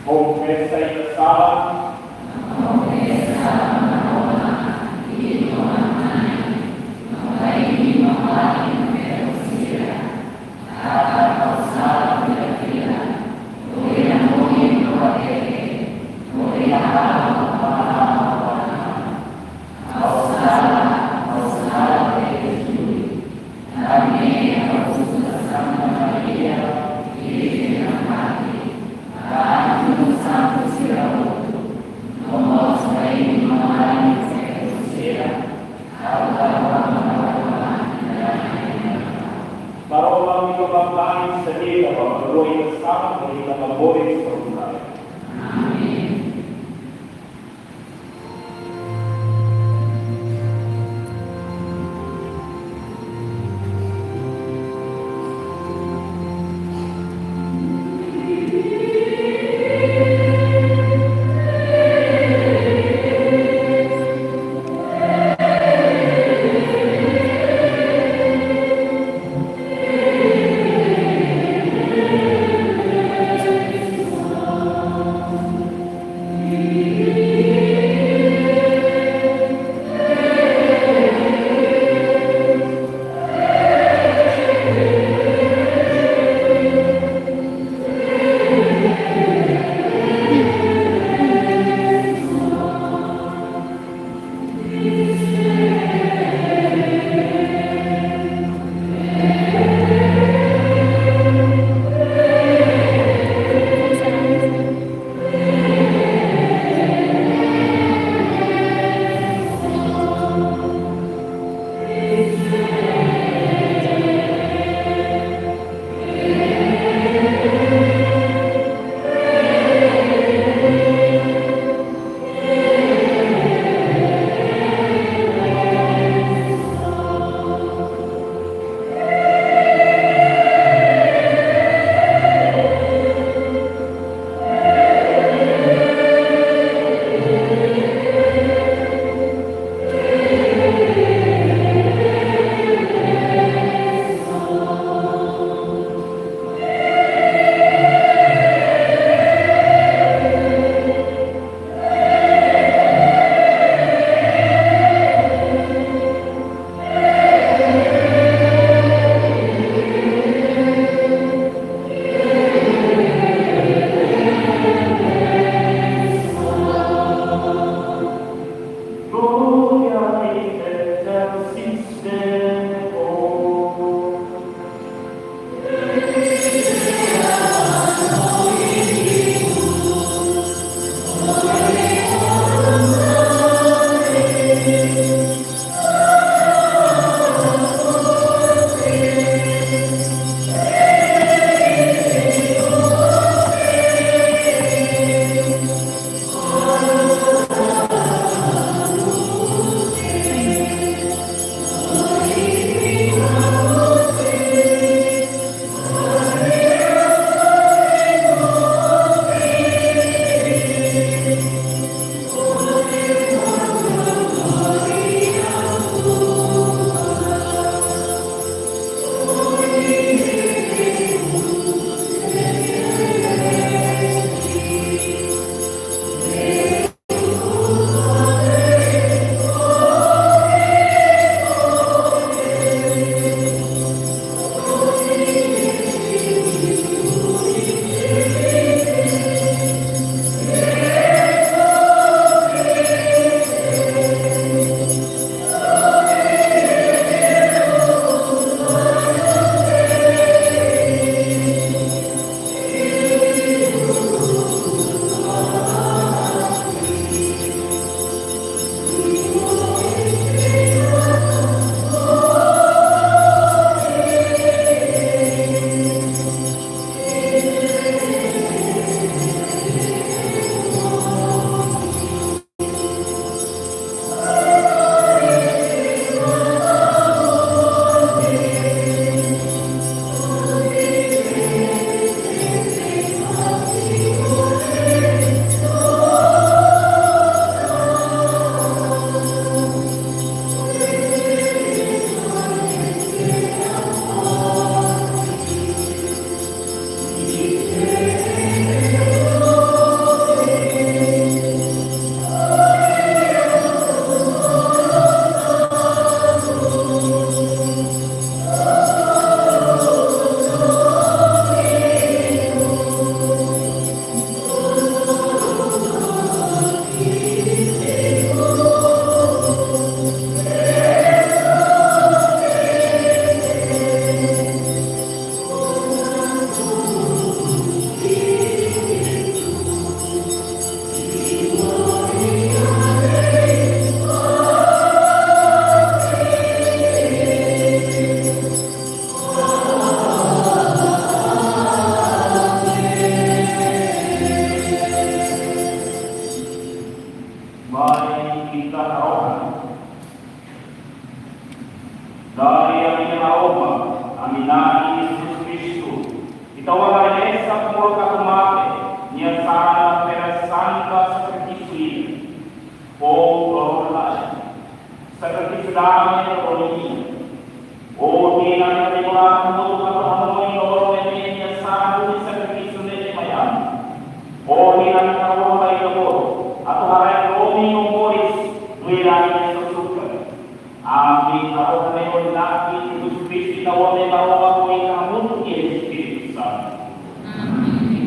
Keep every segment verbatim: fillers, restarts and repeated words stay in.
Konfesa i sala. Maromak nia bá mai sadi'a ba maun-alin sira, hodi ita-boot sira. Ita-Boot haree mesak modo atu mate, nia sara ona pedra santa sakrifísiu ida. Povu, valór lai. Sakrifísiu dame ita-boot nian. Ohin ita-boot hamutuk atu hanoin loron ne'ebé nia sara duni sakrifísiu ne'e mai ami. Ohin ita-boot ba ita-boot atu haraik domin no moris, tuir ami-nia susar. Ami harohan ne'e hodi nafatin Jesus Kristu ita-boot nia Na'i, ho ita hamutuk iha Espíritu Santu. Amen.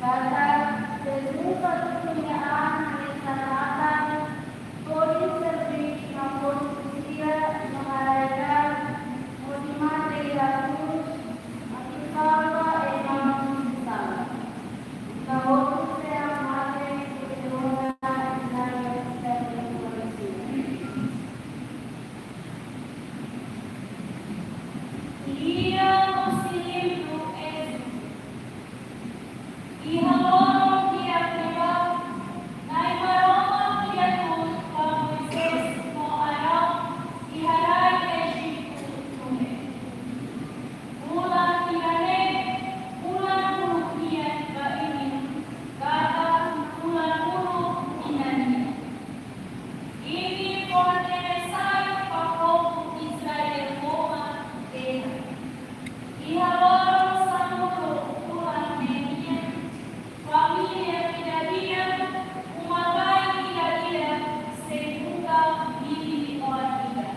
Katak Jesus atu nia an nia sala atan, hodi serví, hafoin sira no haraik an, hodi mate iha krús, atu salva ema nia sala. Ita hotu sei mate, hodi rona ita-nia manusia. Lia husi livru Ézodu. Iha loron hirak ne'ebá, Na'i Maromak ko'alia ba Moisés no Arão iha rai Ejitu nune'e: Fulan ida-ne'e, fulan uluk nian ba imi, katak fulan uluk mina nian. Imi fó hatene sai ba povu Israel tomak dehan: Iha loron sanulu fulan ne'e nian, família ida-idak, uma-kain ida-idak sei buka bibi-oan ida.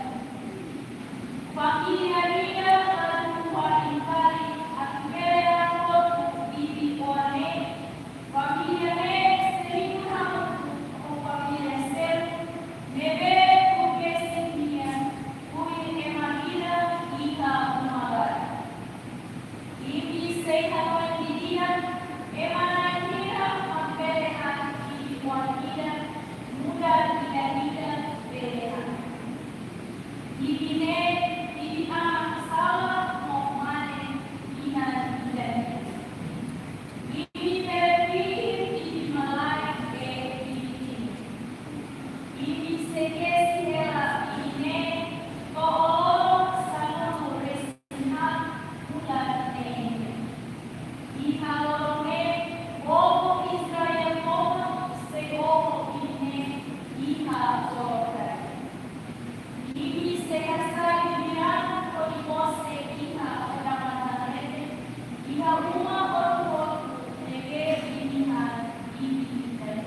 Família ida atu hatudu fali atu bele hakotu bibi-oan ne'e. Família ne'e sei rima hamutuk ho família seluk ne'ebé tuur-kesin nian, tuir ema ida iha uma barak. Imi sei hanoin didi'ak, ema na'in hira mak bele han bibi-oan ida, nu'udar ida-idak bele han. Imi ne'e, imi aman sala no mane iha ida-idak. Imi bele fihir imi malae be imi tinu. Imi sei kesi hela imi ne'e to'o loron sanulu-resin-haat fulan ne'e nian. Iha loron ne'e, povu Israel tomak sei oho imi ne'e iha Jordán. Imi sei hasai bibi-raan hodi mós sei iha odamatan leten, iha uma hotu-hotu ne'ebé imi han bibi ida-idak.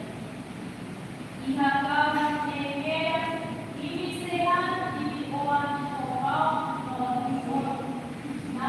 Iha kalan ne'e kedas, imi sei han bibi-oan ho paun no timor, no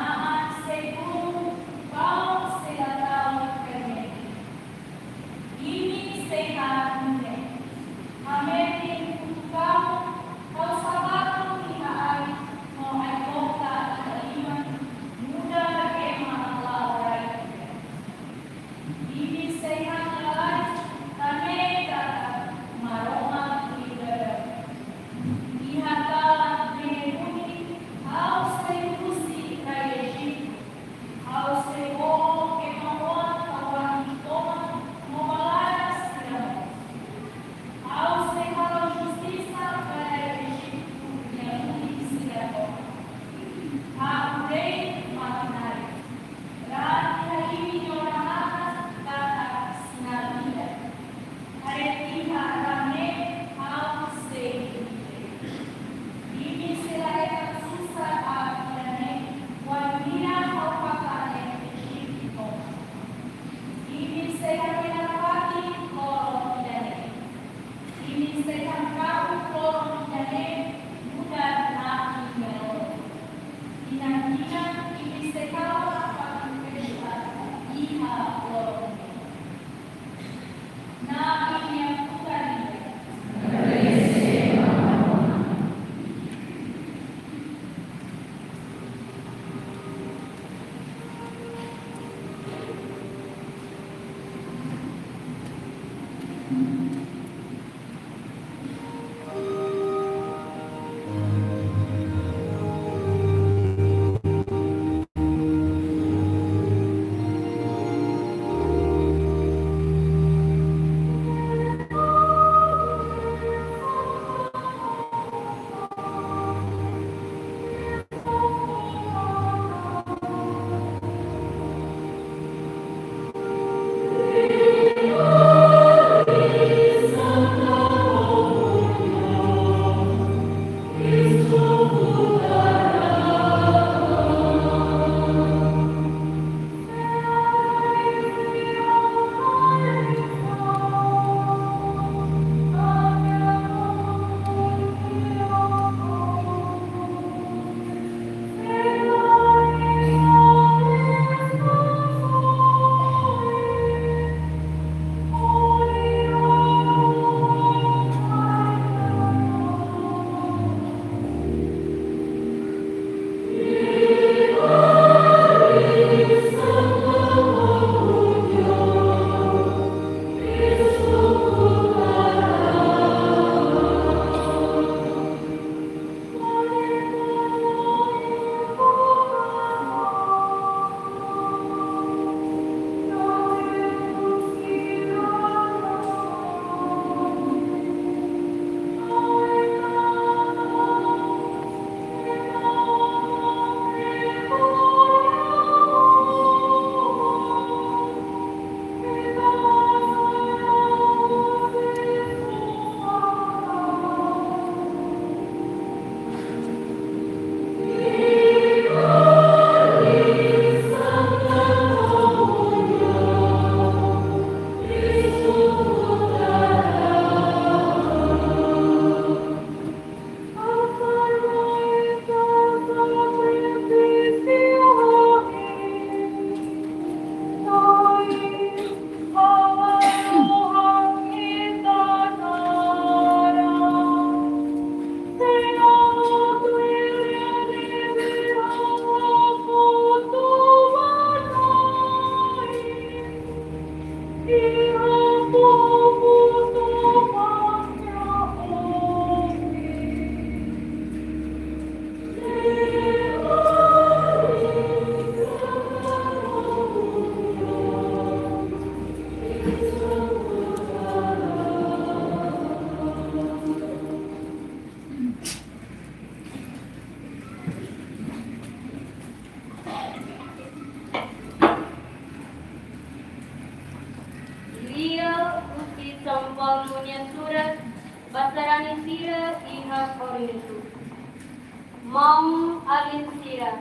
Maun-alin sira,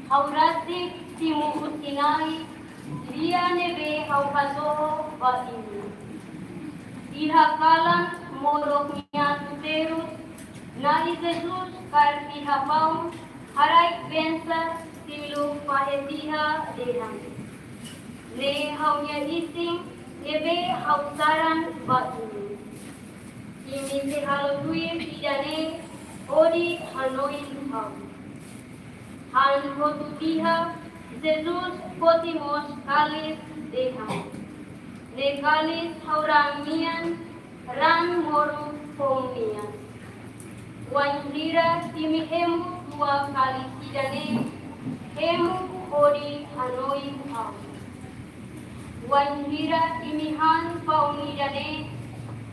ha'u rasik simu husi Na'i lia ne'ebé ha'u hasoho ba imi. Iha kalan moruk nia tuir, Na'i Jesus kaer tiha paun, haraik bensa, silu fahe tiha dehan: Ne'e ha'u-nia isin ne'ebé ha'u saran ba imi. Imi sei halo tuir ida-ne'e hodi hanoin ha'u. Han hotu tiha, Jesus foti mós kalis dehan: Ne'e kalis ha'u-nia raan nian, raan moru foun nian. Wainhira imi hemu tua kalis ida-ne'e, hemu hodi hanoin ha'u. Wainhira imi han paun ida-ne'e,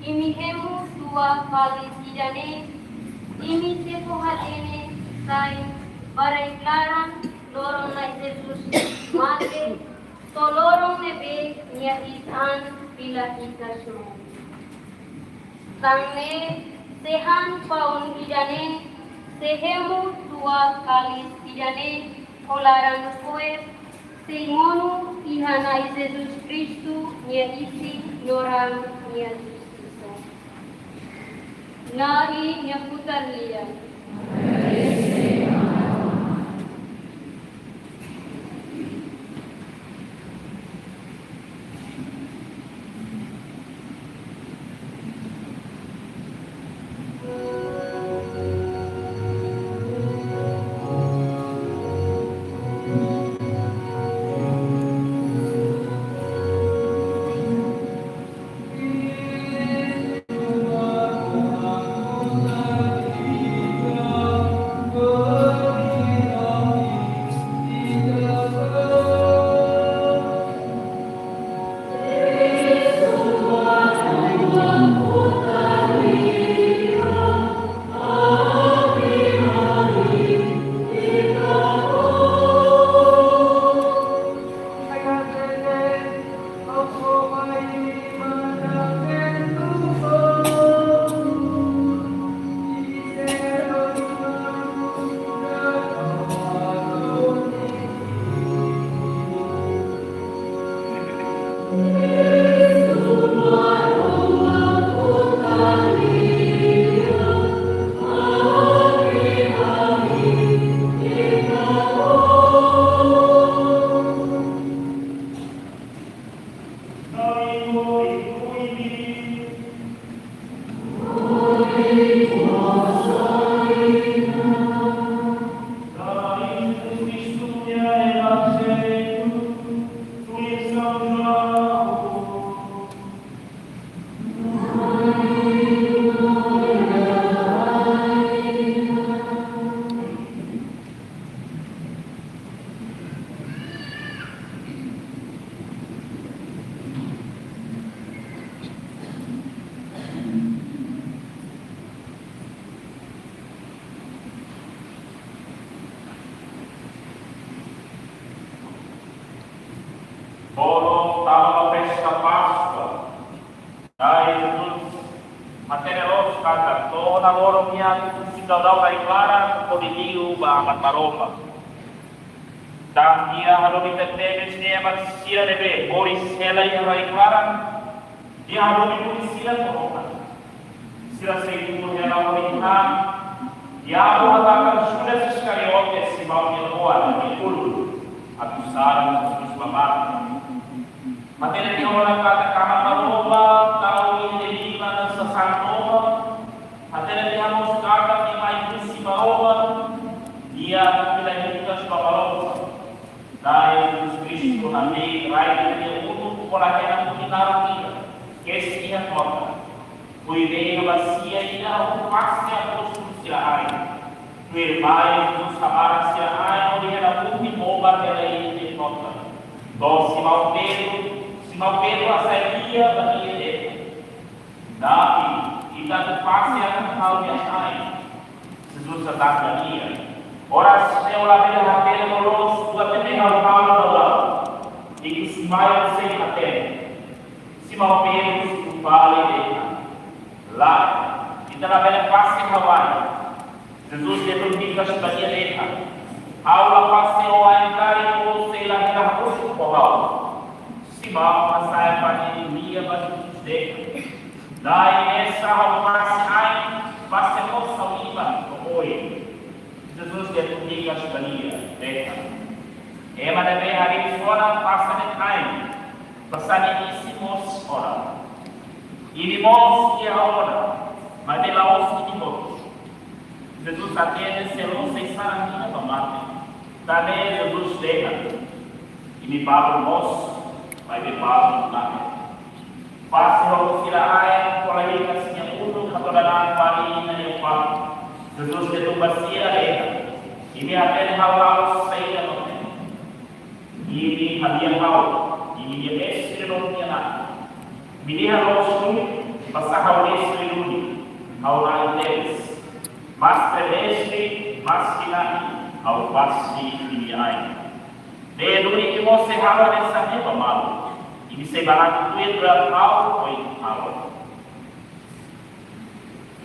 imi hemu tua kalis ida-ne'e, imi sei fó-hatene sai ba rai-klaran loron Na'i Jesus mate, to'o loron ne'ebé nia iis an fila hikas mai. Tan ne'e, se han paun ida-ne'e, se hemu tua kalis ida-ne'e ho laran fo'er, sei monu iha Na'i Jesus Kristu nia isin no raan nia justisa. Na'i nia futar lia. Bolu tama ba festa Páskua. Na'i Jesus hatene loos katak to'o ona loron nia isin daudaun rai-klaran hodi liu ba Aman Maromak. Tanba nia hadomi tebetebes ne'e ba sira ne'ebé moris hela iha rai-klaran, nia hadomi hodi sira to'o ona. Sira sei tuur hela hodi han, nia atu hatán Judas Iskariote, Simão nia oan, nia ulun, atu saran Jesus ba mate. Hatene tiha ona katak Aman Maromak tau nia iha liman sasán tomak. Hatene tiha mós katak nia mai husi Maromak, nia atu fila hikas ba Maromak. Na'i Jesus Kristu habeik rai nia ulun, ko'alia hela hodi naran ida, kesi iha kota. Hodi dehan ba sira ida, hodi fase apóstolu sira-ain. Tuirmai Jesus habarak sira-ain hodi hela buti bobar hela iha kota. To'o Simão Pedro, Simão Pedro hasai lia ba nia dehan: Na'i, ita atu fase an ha'u-nia ain. Jesus hatán ba nia: Oras ne'e ó labele hatene loloos buat ne'ebé ha'u halo ba ó. Ikus mai ó sei hatene. Simão Pedro simu fali dehan: Lae, ita labele fase ha'u ain. Jesus dehan ba nia, dehan: Ha'u la fase ó ain karik, ou sei la hela husi ho ha'u. Simão hasa'e fali nia ba Jesus dehan: Na'i, mesak ha'u fase ain, fase mós ha'u-nia iman to'o oin. Jesus dehan ba nia, dehan: Ema ne'ebé harii sona fase de'it ain, basá nia isin mós ona. Imi mós iha ona, maibé la'ós imi hotu. Jesus hatene se la'ós sai saran nia ba mate. Tanba ne'e Jesus dehan: Imi balu mós, maibé balu mate. Fase ho sira ain, ko'alia sira-nia uluk, hato'o daudaun fali iha nia fatin. Jesus dehan ba sira dehan: Imi hatene ha'u halo saida no imi hadi'a ha'u, imi-nia mestre no imi-nia na'i. Imi dehan loos duni, basá ha'u mestre duni, ha'u na'i tebes. Maibé mestre, maski na'i, ha'u fase imi-nia ain. Ne'e duni imi mós sei halo hanesan ne'e ba malu. Imi sei bá tuir ha'u, ohin ha'u.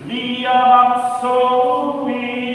Lia Maksowi.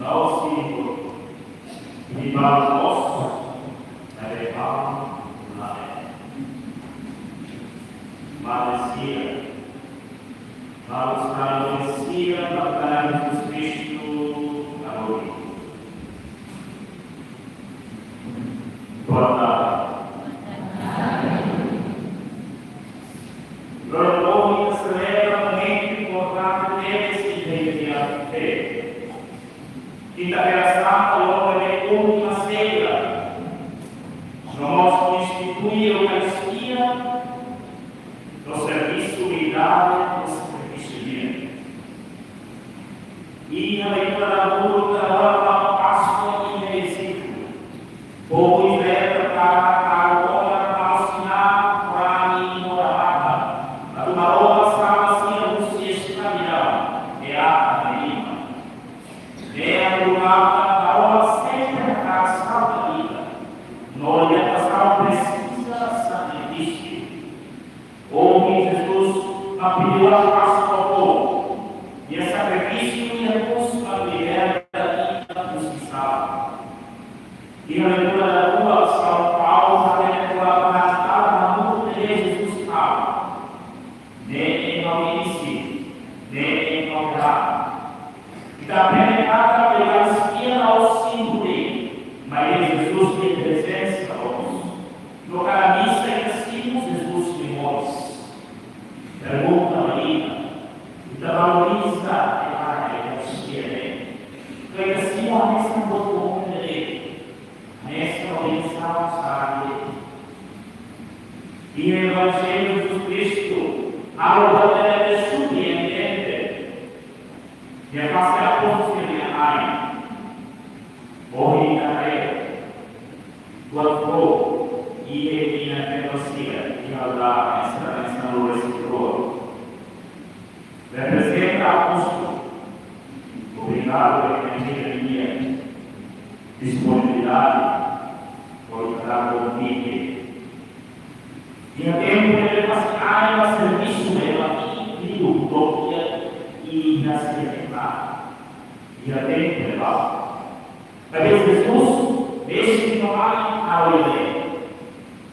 La'ós simples, nia balu mós, nia balu lae. Manusia, balu sira, manusia, balu sira, Jesus Kristu, agora. Boa tarde. Loron ohin ita selebra momentu importante tebes iha ita-nia fé. Kinta-feira Santa, loron ne'e última seita. No mós institui Eukaristia, no servisu unidade, no sakrifísiu nian. Iha leitura dahuluk, ita haree Páskua iha Ejitu. Povu Israel prepara karu orar, halo sinál, Korani no Rabata. Atu Maromak salva sira husi eskravidão, e ata ne'e lima. Ne'e atu Maromak sempre hakarak salva ita. No libertasaun presiza sakrifísiu. Ohin Jesus mak pidi Páskua, nia sakrifísiu iha krús mak liberta ita husi sala. Iha leitura dahuluk, São Paulo hatete katak Natal hamutuk ho Jesus fala: Ne'e ha'u-nia isin, ne'e ha'u-nia raan. Ita aprende katak Eukaristia la'ós símbolu de'it, maibé Jesus nia prezensa mós. No kada misa ita simu Jesus nia moris. Pergunta ba ita, ita valoriza e hakarak Eukaristia ne'e? Ka ita simu hanesan buat komún de'it, hanesan organizasaun sira de'it? Iha Evanjellu Jesus Kristu, halo buat ne'ebé subentende. Nia fase apóstolu sira-nia ain. Ohin ita haree buat foun iha nia fé sira, iha la ensina, ensina lo residual. Reprezenta apóstolu. Obrigadu ba ita-nia disponibilidade, por estar convite. Iha tempu ne'ebé fase ain ba servisu ne'ebé ita buka iha sira-nia tempu ne'ebá. Às vezes, Jesus, mesmu no ain, halo iha ne'e.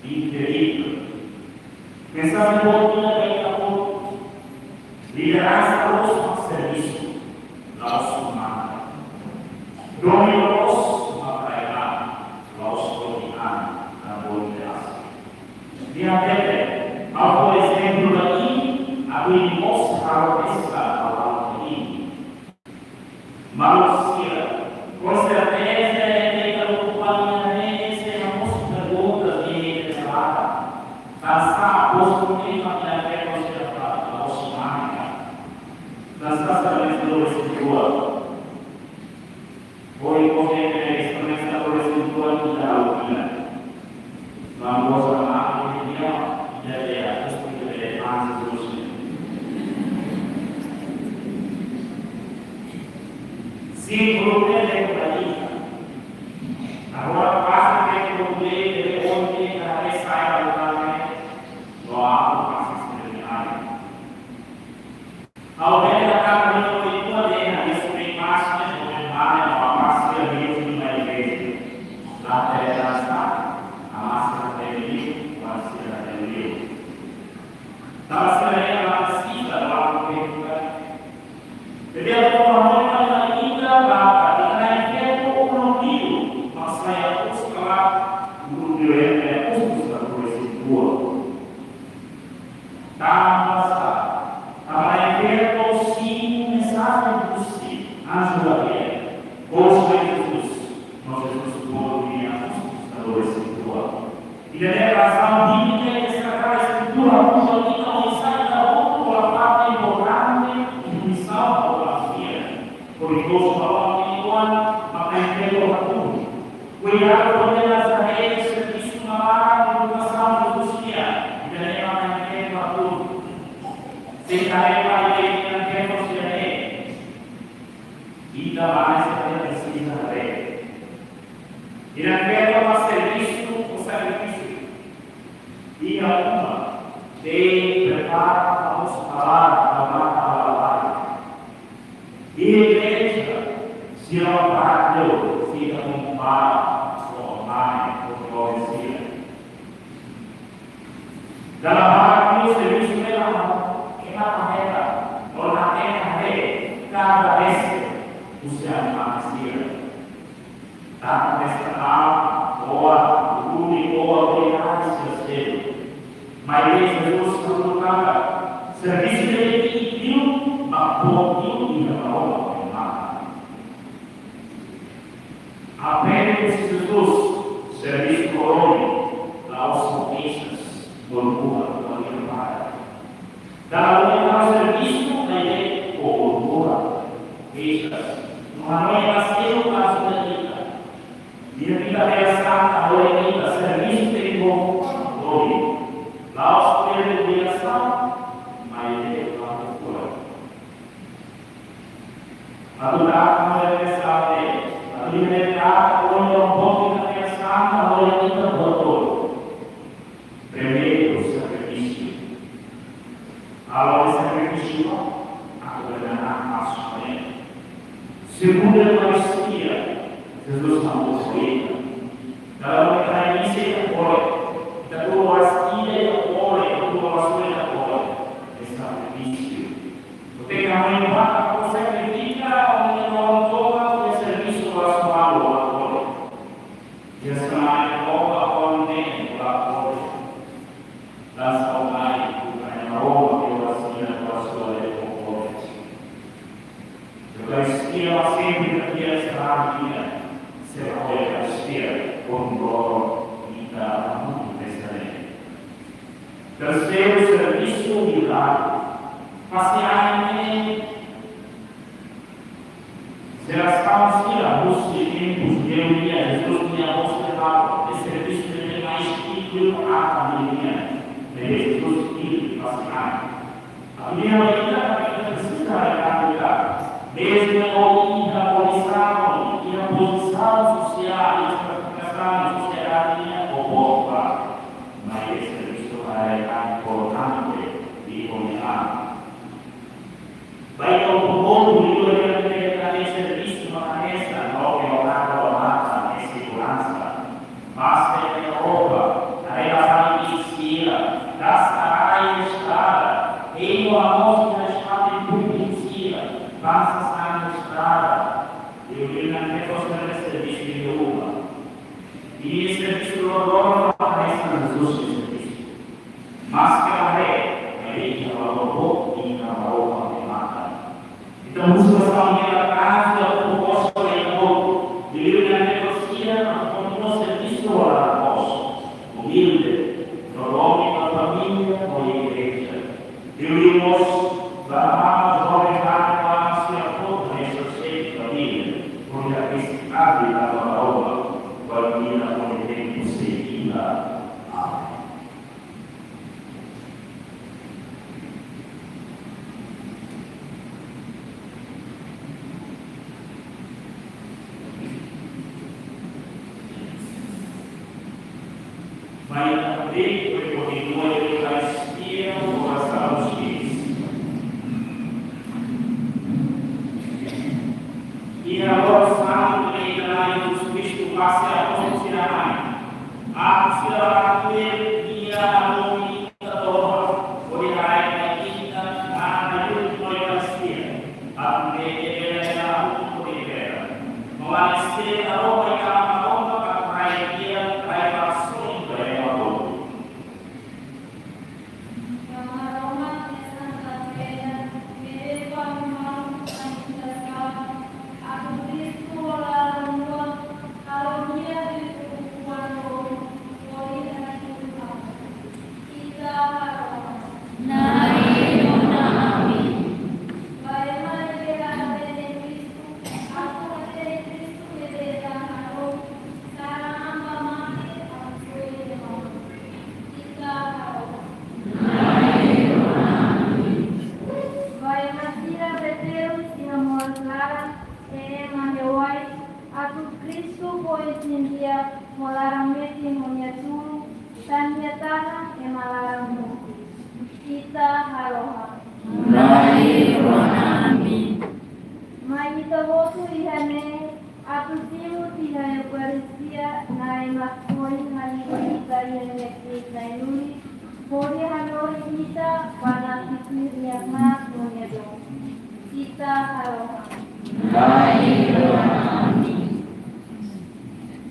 Incrível. Mensajen boot ida ba ita hotu. Lideransa la'ós servisu, la'ós manda. Domin la'ós manda, la'ós dominan, na boa lideransa. Nia hatete, ha'u fó ezemplu ba imi, atu imi mós halo hanesan ha'u halo ba imi. Maluk sira, com certeza, ita preokupa iha ne'e, se mós pergunta de trabalho. Tanba sá apóstolu ne'e mak nia fó konsellu ba la'ós manda? Tanba sá sira-ne'e residual? Ohin ko'alia ne'e, sira-ne'e residual ita halo tiha. Vamos a amar, ida-ne'e, ida-ne'e, ida-ne'e, antes de los Sin problema de Maria. Agora pasa tempu, problema de onde ita sai a lugar, no há problema de área. Ao ver a carne no culto de la misma imagen, no hermana, no aparece a misma igreja. La teresa, a máscara de Dios, la sira de Dios. Tanba sira-ne'e la presiza doar kuenta. Bebé atu hanoin ba ita katak ita-nia efeitu uluk liu, mas sai apóstolu, uluk liu é apóstolu sira residual. Tanba sá, tanba nia efeitu simu mensajen husi anju Gabriel. Hoje Jesus, no Jesus pode vir a Jesus, atu residual. Ida-ne'e razaun bíblika ida Sagrada Eskritura uza ita oinsá ita hotu hola parte importante iha misaun ba oan sira. Koritosu ba oan nia oan, mak nia efeitu hatudu. Kuidadu ba oan Nazaré, servisu malae, edukasaun Jesus nian, ida-ne'e mak nia efeitu hatudu. Se ita haree ba ita-nia efeitu sira-ne'e, ita mós ita presiza haree. Nia efeitu ba servisu ou sakrifísiu. Iha uma, te prepara, vamos falar, vamos falar, Ho mane, ho joven sira. Dala barak liu servisu ne'e la hetan, ema la hetan, no la hetan, kada vez husi ami-nia mane sira. Tanba esta, boa, duni, boa, boa, sira seluk. Maibé Jesus hatudu katak servisu ne'e ita tenke mak boot iha Maromak nia matan. Aprende husi Jesus, servisu ho domin, la'ós ho keixas, murmura, murmura. Dala ruma servisu ne'e ho murmura, keixas. No hanoin ema seluk ajuda ita. Nia, ita bele santa, hodi ita servisu tenke ho domin. La'ós pela obrigasaun, maibé ho amor. Atu data halo ema seluk, atu imi data, hodi imi boot ita-nia santa, hodi ita boot. Primeiru, sakrifísiu. Halo sakrifísiu, atu bele hetan pasu ne'e. Segundu, Eukaristia, Jesus hatudu katak ita, dala ruma ita halo misa, ita bele, ita tau Eukaristia, ita bele, ita tau orasaun, ita bele. Sakrifísiu. Tenke hanoin katak ita signifika, ami-nia nolon tomak, ami-nia servisu ba sua, ba sua. Ita signifika, ba sua, ba sua. Tanba sá mai, buka Maromak, ita signifika, ba sua, ba sua. Eukaristia sempre ita iha, selalu ita, selalu Eukaristia, kontrolo ita, ita. Terseiru, servisu di lado. Fase ain ne'e, jerasaun sira husi tempu judeu nian, Jesus nia mós dehan, servisu ne'e mais inklude a família. Ne'ebé Jesus iha fase ain. Atu nia ita, ita presiza haree katak, mezmu iha kondisaun, iha pozisaun sosiál, iha estratifikasi sosiál nian, ou boa, maibé servisu ne'e importante di kondisaun. Baik, o povo, o líder, o líder, o servisu mak hanesan, no, ke o nada, o nada, e seguransa. Mas, e Europa, a relação de Sira, das áreas, estrada, e o amor, transporte público, Sira, passa a estrada, e o líder, o servisu de rua. E servisu loroloron, hanesan Jesus servisu. Maske la haree, maibé iha valór boot iha Maromak nia matan. Entaun, husu ba sira ne'ebé la kazu, ita proposta ba ita-boot. Liuliu ita negosia, ita kontinua servisu ho laran-moos. Umilde, no domin ba família, no igreja. Liuliu mós, ba mama, joven, ba, ba, sira-nia avó, ne'e sosiedade, família. Porque a vez abre la ba Maromak, ba mina, por exemplo, seguida. Amen. Mai abri, foi continua Eukaristia, orasaun simples. Iha loron santu ne'e, Jesus Kristu fase apóstolu sira-nia ain. Atus sira atu iha domin ita tomak, hodi haraik ba ita, ana yu no Eukaristia, atu bele ita bele hela hutu hodi bele. Maun Sira, Maromak ita, Maromak atu haraik Nia, haraik ba sira, Maromak. Nai ona ami. Nai ona ami. Ba ema sira Betel, sira moras laran, e ema hewai, atu Kristu fó isin di'ak, ho laran metin ho nia tulun, tan nia tahan ema laran hotu. Ita harohan. Nai ona ami. Mai ita hotu iha ne'e, atu simu Iha Eukaristia, Na'i mak foin haliga ita iha nia kbiit-na'in-lulik, hodi hanorin ita ba naktuir nia kmaas no nia dook. Ita harohan.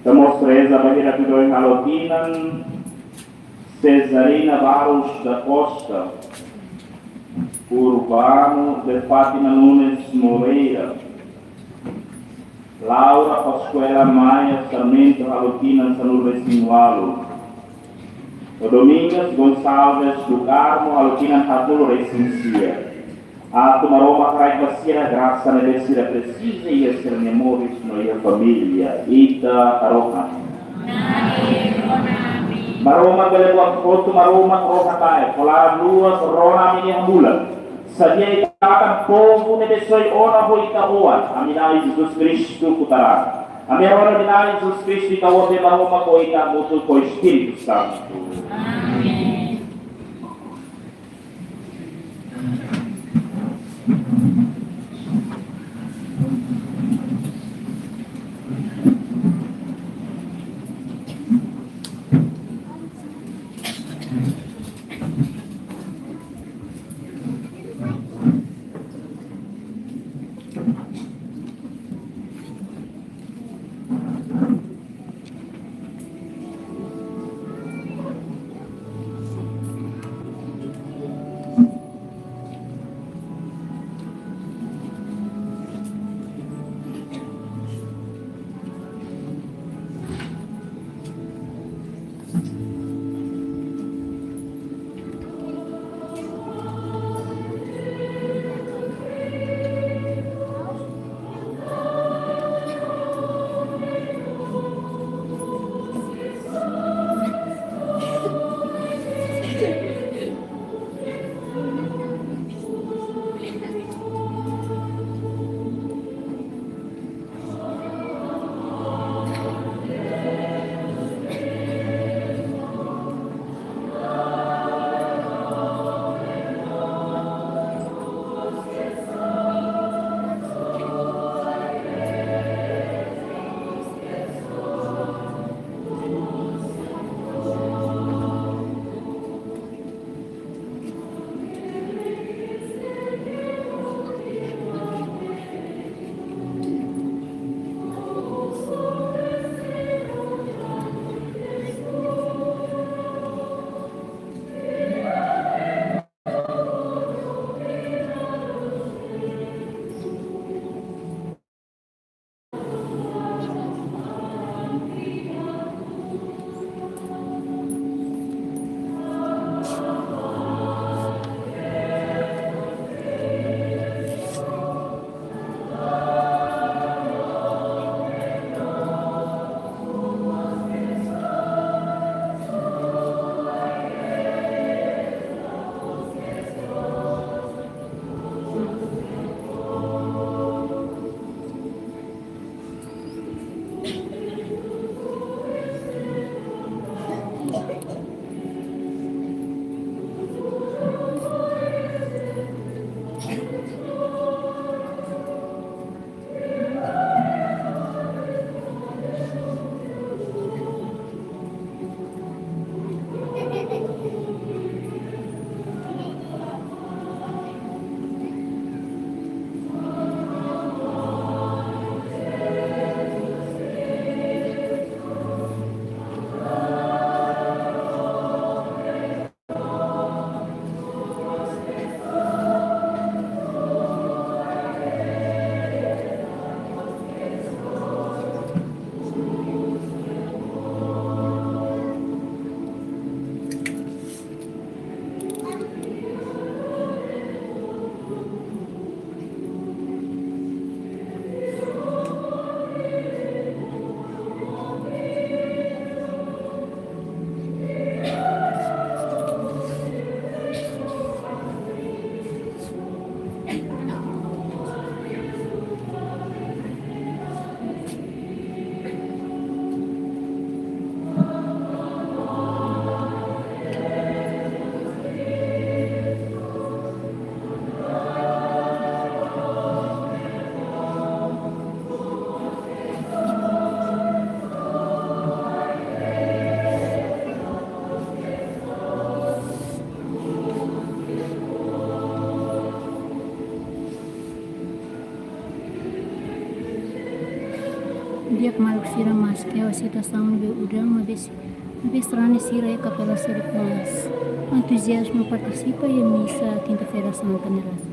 Ita mós reza ba ita-nia halo tinan, Cesarina Barros da Costa, Urbano de Fátima Nunes Moreira, Laura Pascuela Maia Sarmento, halo tinan sanulu-resin-ualu. Domingas Gonçalves do Carmo, halo tinan haatnulu-resin-sia. Atu Maromak haraik ba sira grasa ne'ebé sira presiza iha sira-nia moris no iha família. Ita harohan. Maromak bele buat hotu, Maromak rohan-laek, ho laran-luas rona ami-nia hamulak. Sadia ita hanesan povu ne'ebé soe ona ho Ita-Boot, ami Na'i Jesus Kristu Putra. Ami rona Na'i Jesus Kristu, Ita-Boot, Maromak ho ita hamutuk ho Espíritu Santu. Amen. Di'ak maluk sira, maski situasaun ne'ebé udan, maibé, maibé sarani sira iha kapela seluk mós entuziazmu partisipa iha misa Kinta-feira Santa ne'e rasik.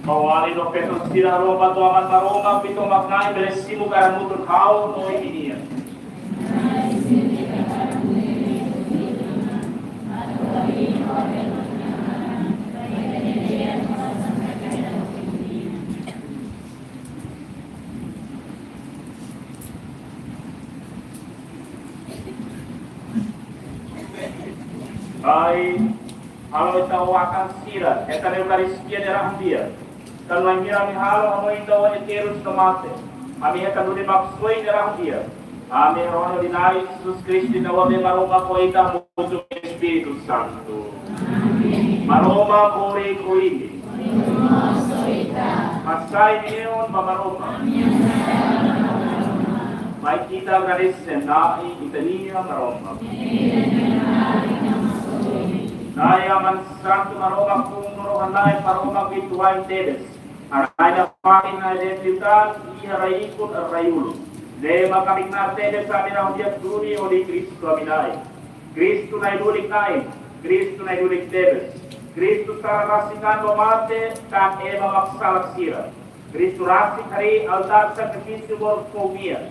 Ha'u alin no feton sira, harohan ba To'o Aman Maromak, imi tomak Na'i, bele simu ka hamutuk ha'u no imi-nian. Ai, halo ita-nia oan sira hetan Eukaristia nia rahun-di'ak. Tanba bainhira ami halo hanoin ita-nia oan nia terus no mate, ami hetan duni Maksoin nia rahun-di'ak. Ami harohan hodi Na'i Jesus Kristu, ita-nia oan ne'ebé Maromak ho ita hamutuk ho Espíritu Santu. Maromak moris ho imi. Hasai imi-nia neon ba Maromak. Mai ita agradese Na'i, ita-nia Maromak. Na'i Aman Santu Maromak, Funu no Rohan-Laek, Maromak uitoan tebes. Haraik nafatin iha rai-ikun, rai-ulun. Ne'e mak ami knaar tebes ami rahun-di'ak duni hodi Kristu ami-nia Na'i. Kristu Na'i lulik na'in, Kristu Na'i lulik tebes. Kristu sala rasik an ba mate, tan ema mak salak sira. Kristu rasik harii altár sakrifísiu boot foun nian.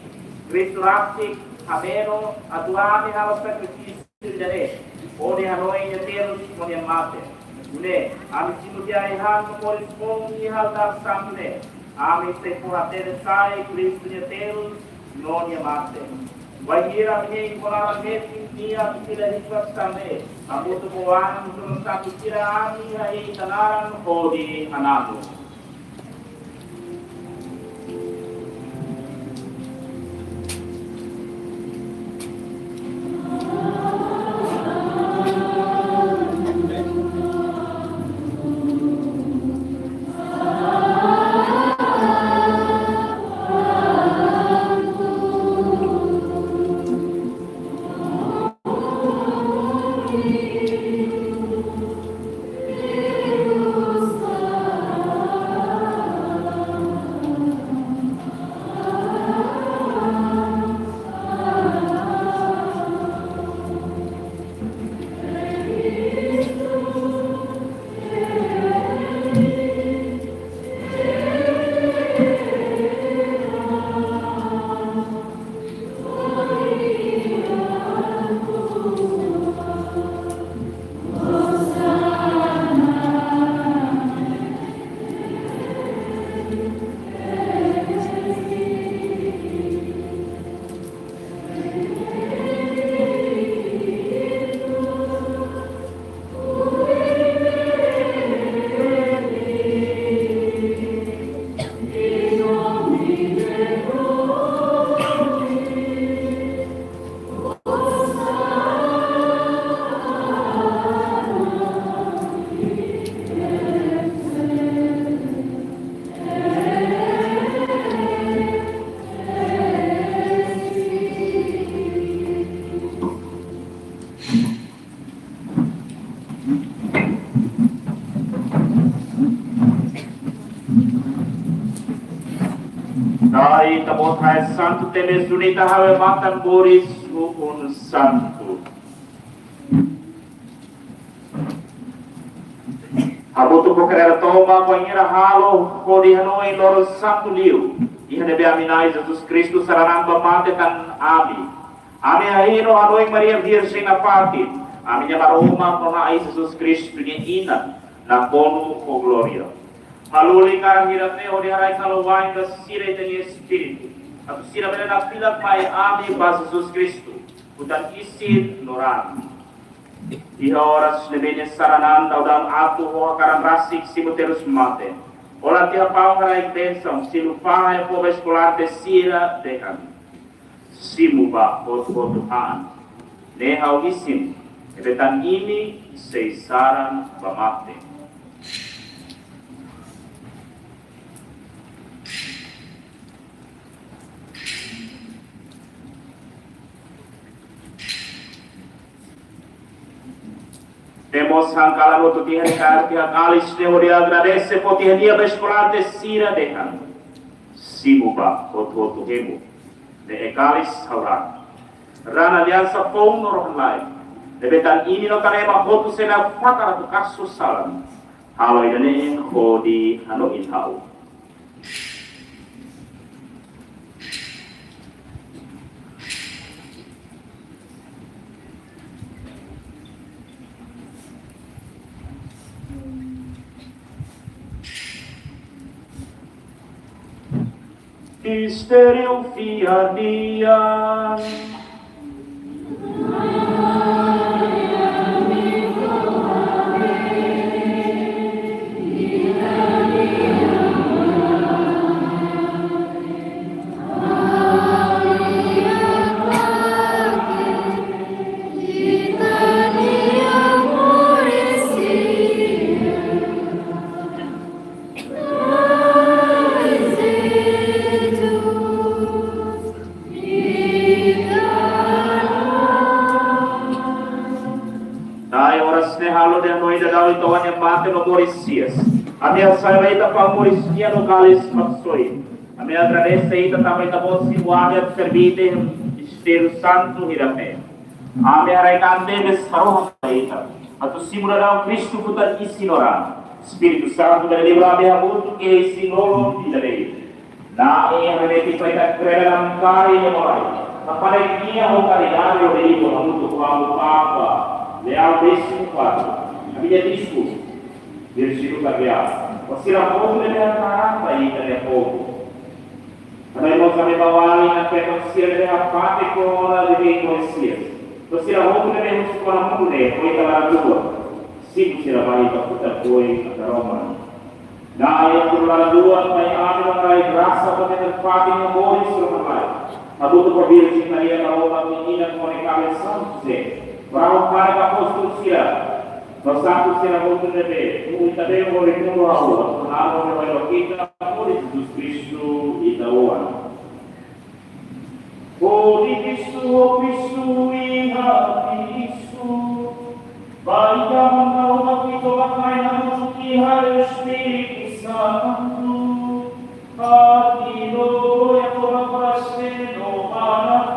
Kristu rasik hameno atu ami halo sakrifísiu ida-ne'e, hodi hanoin nia terus no nia mate. Nune'e, ami simu tiha ai-han no moris foun iha altár santu ne'e, ami sei fó-hatene sai Kristu nia terus no nia mate. Bainhira ami hein ho laran metin nia fila hikas tan ne'e, hamutuk ho oan no feton santu sira, ami hahi'i ita-nia naran hodi hananu. Rai santu tebes, duni ita haree matan-boot ho un santu. Hamutuk ho Kreda Tomak, bainhira halo hodi hanoin loron santu liu, iha ne'ebé ami Na'i Jesus Kristu sara an ba mate tan ami. Ami hahi'i no hanoin Maria Virjen nafatin, ami-nia Maromak no Na'i Jesus Kristu nia inan, nakonu ho glória. Halo liután hira ne'e hodi haraik halo wa'in ba sira ita-nia espíritu, atu sira bele nakfilak mai ami ba Jesus Kristu, futar isin no raan. Iha oras ne'ebé nia sara an daudaun atu ho hakarak rasik simu terus mate, hola tiha paun haraik bensaun, simu ba povu eskolante sira dehan: Simu ba hotu-hotu an. Ne'e ha'u isin, ne'ebé tan imi sei saran ba mate. Ita mós han kalan hotu tiha nia kaer tiha kalis ne'e hodi agradese, fó tiha nia ba eskolante sira dehan: Simu ba hotu-hotu hemu. Ne'e kalis ha'u-nia raan, raan aliansa foun no rohan-laek, ne'ebé tan imi no tan ema hotu sei la fakar atu kasu salan. Halo ida-ne'e hodi hanoin ha'u. Mistériu fiar nian. Na'i, oras ne'e halo dehan no ida dau ita-nia mate no moris hi'as. Ami hasai ba ita paun moris nian no kalis maksoin. Ami agradese ita tanba ita-boot simu ami atu serve ita iha mistériu santu hirak ne'e. Ami haraik an tebes harohan ba ita atu simu daudaun Kristu futar isin no raan. Espíritu Santu bele livra ami hamutuk iha isin-lolon ida-ne'e. Na'i, ami hatete ba ita kreda namkari iha Maromak, hakarak Nia ho karidade hodi liu hamutuk ho Amu Papa Leão décimo quarto, ami-nia bispu, Virgílio Cardeal, ho sira hotu ne'ebé hakarak ba ita-nia povu. Ami mós ami bawali nakfeta sira ne'ebé hapate korona de moris hi'as, ho sira hotu ne'ebé husu kona-ba mundu ne'e, ho ita laran-luan, simu sira ba ita futar oin ita rona. Na'i, ami laran-luan mai ami no haraik grasa ba ita-nia fatin no moris rohan-laek, hamutuk ho Virjen Maria Maromak nia inan, ho nia kaben São José, ho apóstolu sira, no santu sira hotu ne'ebé, no ita bele hodi mundu hau, atu halo hodi mai ita, ho Jesus Kristu ita-nia Oan. Hodi Kristu, ho Kristu, i iha Kristu, ba ita Maromak, ita bá mai hamutuk iha Espíritu Santu, hadi'a no glória tomak para sempre no para sempre.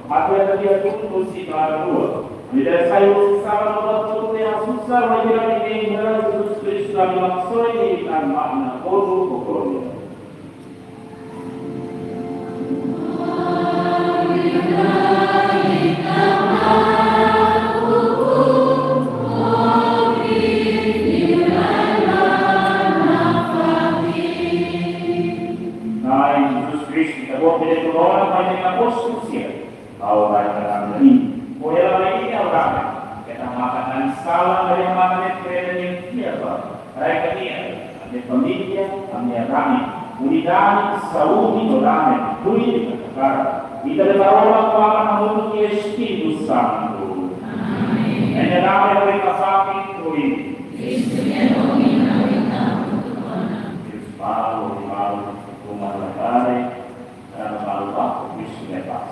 Atu ita-nia tuun husi barak-luak. Ita sai husi sala no buat hotu ne'ebé susar, wainhira ita hein hela Jesus Kristu, ami maksoin ita-nia makna konu ho glória. Na'i Jesus Kristu, ita-boot bele korona mai ita-nia apóstolu sira. Ha'u rai ka dame ida. Ho hela mai ida ha'u dame. Keta maka ami-nia sala, maibé maka ami-nia fiar ba. Rai ka ami-nia, ami-nia família, ami-nia dame. Unidade, saúde no dame. Tuir ita-nia hakarak. Ita bele rona ho Aman, Mano no Espíritu Santu. Amén. Ita-nia dame, ita-nia paz, tuir. Kristu nia domin, ita-nia paz. Kristu malu, malu, uma la care. Para malu ba, Kristu nia paz.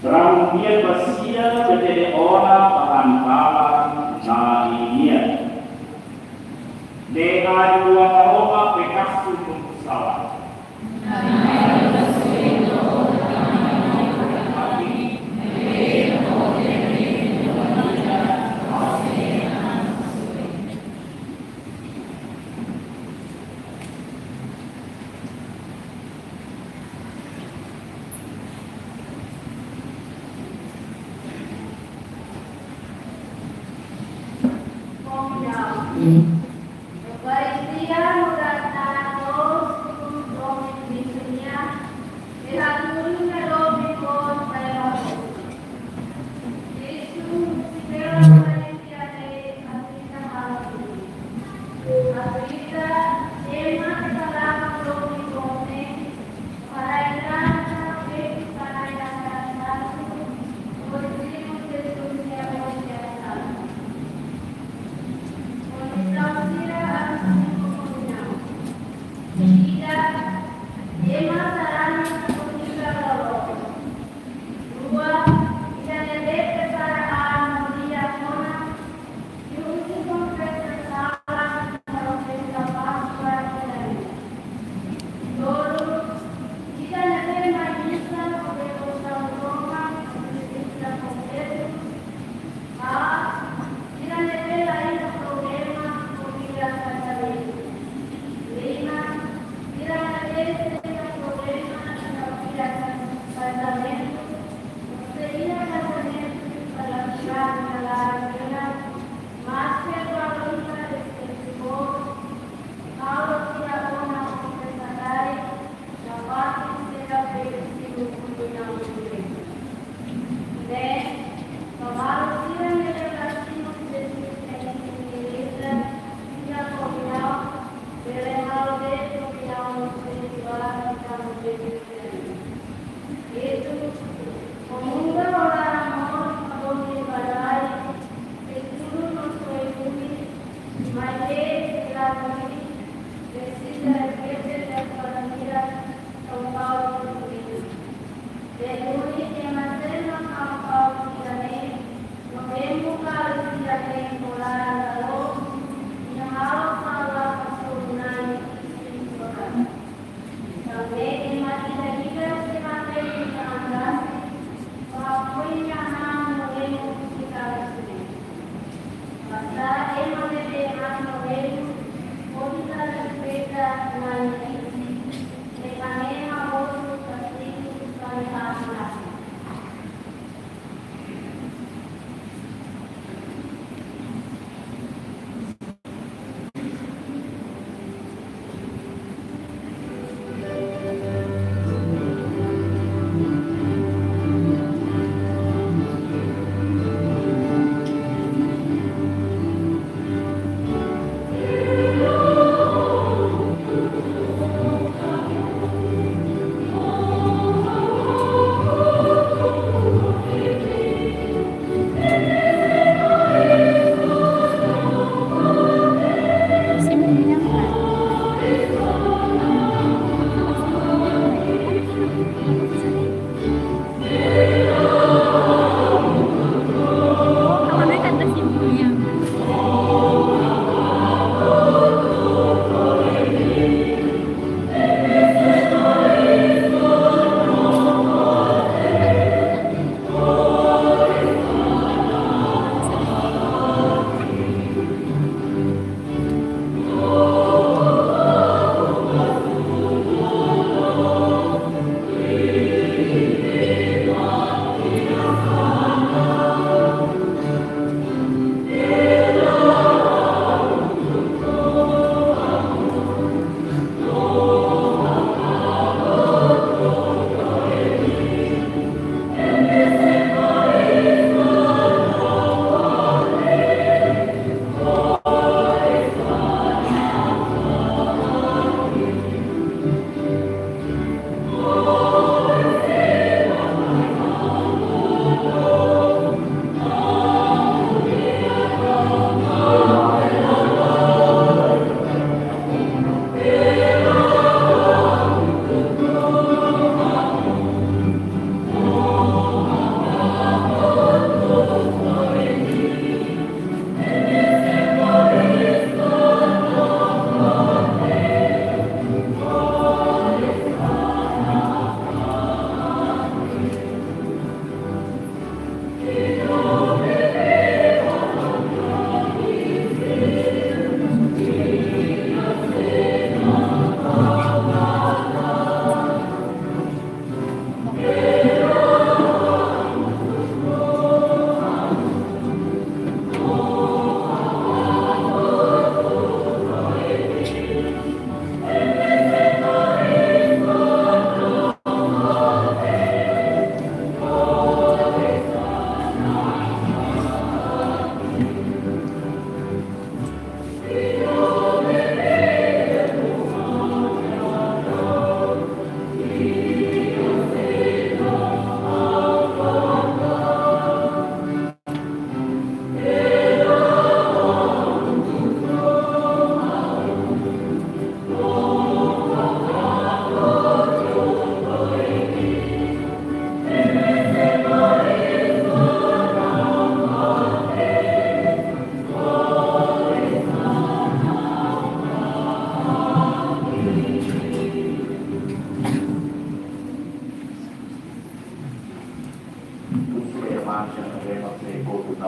Rang dia basia bete ona bahan kala na inia. Deha dua aroma pekasu nunggu salah. Eukaristia muda tanto, domin di dunia, de la dunia domin por Kristu, si bela Eukaristia de Afrika Halasi. Afrika, ema salama domin por para entrar na Kristu para entrar na Kristu, por Kristu, Kristu, Kristu, Kristu. Kondisaun sira atus sinku komunhau. Ida, ema sarani komunhau lolo. Rua, ida ne'ebé prepara an no diákonu, i husi konfesa sala, konfesa Páskua ida-ne'e. Tolu, ida ne'ebé mai misa ho devosaun toma, misa kompletu, A, sira ne'ebé la iha problema ho vida kazamentu. Lima, sira ne'ebé sente problema iha vida kazamentu, se iha kazamentu para tirar na lara, maske valoriza respeito, halo sira ona konfesa karik, kapás sira bele simu komunhau livre. Bem, tomara sira ne'ebé la simu Jesus Kristu, sira komunhau, bele halo de'it komunhau espirituál,